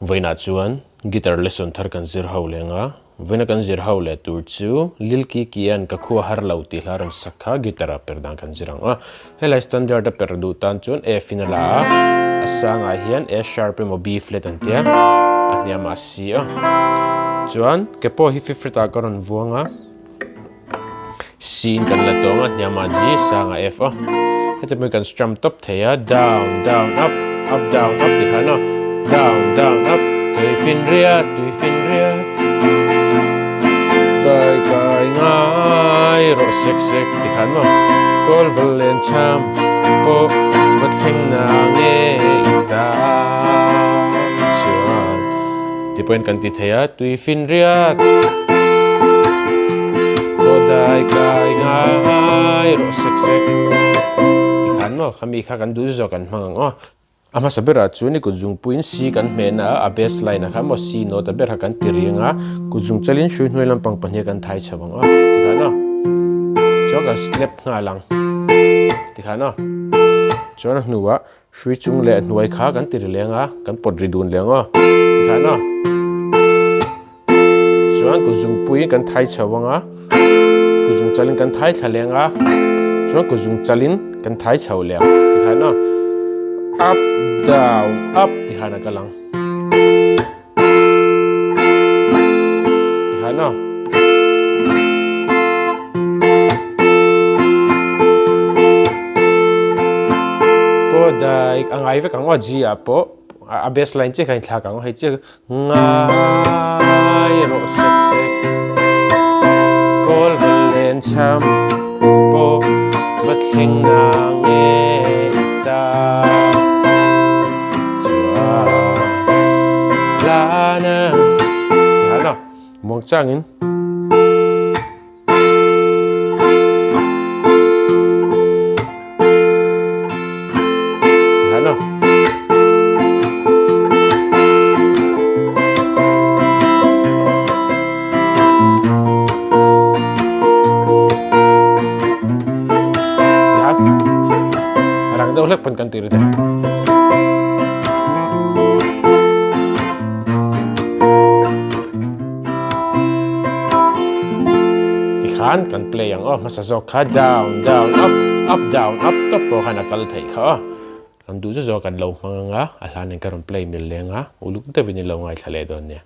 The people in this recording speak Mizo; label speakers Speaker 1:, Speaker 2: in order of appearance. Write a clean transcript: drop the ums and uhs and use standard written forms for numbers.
Speaker 1: Vawiinah chuan guitar lesson thar kan zir ho leng a, vawiina kan zir ho leh tur chu Lil Kikia'n ka khua har lo tih hla rawn sak kha guitar ah per dan kan zir ang a. Helai standard a per duh tan chuan F in a la a, a sangah hian A sharp emaw B flat an tia, a hniamah C a. Chuan ke pawh hi fifth fret ah ka rawn vuang a. C in kan la tawng a, hniamah G, sangah F a. Heti pawhin kan strum tawp thei a, down, down, up, up, down, up tih khan a, down, down, up, tui fin riat, tui fin riat, kai kai ngai rawh sek sek tih khan maw, kawl val len cham pawh va thleng na nge i ta chuan tih pawhin kan ti thei a, tui fin riat. Aw dai kai ngai rawh sek sek tikhan maw khami kha kan duh zawk kan hmang ang aw. A hmasa berah chuan i kut zungpuiin C kan hmehna a, a bass line ah khan maw C note a ber kha kan ti riang a, kut zung chalin hrui hnuai lampang pahnih kan thai chho ang aw tikhan aw. Chuan kan snap nghal ang tikhan aw. Chuan a hnuah Hrui chung leh hnuai kha kan ti ri leng a, kan pawt ri dun leng aw. Tikhan aw. Chuan kuzungpuiin kan thai chho ang a, kuzung chalin kan thai thla leng a, chuan kuzung chalin kan thai chho leng. Tikhan aw. Up, down, up tikhan a kal ang. Tikhan aw. Pawh dai a ngai vek ang aw G ah pawh a bass line chiah kha in thlak ang aw hei chiah ngai rawh sek sek kawl vel len cham pawh va thleng na nge i ta. Chuan lana ti han a muang changin ti han a. Ti han rang deuh hlek pawn kan ti ri thei. Tikhan kan play ang aw hmasa zawk kha down down up up down up tawp pawh khan a kal theih kha aw kan duh chu zawk kan lo hmang anga a hlan in ka rawn play mil leng a uluk deuhin i lo ngaithla leh dawn nia.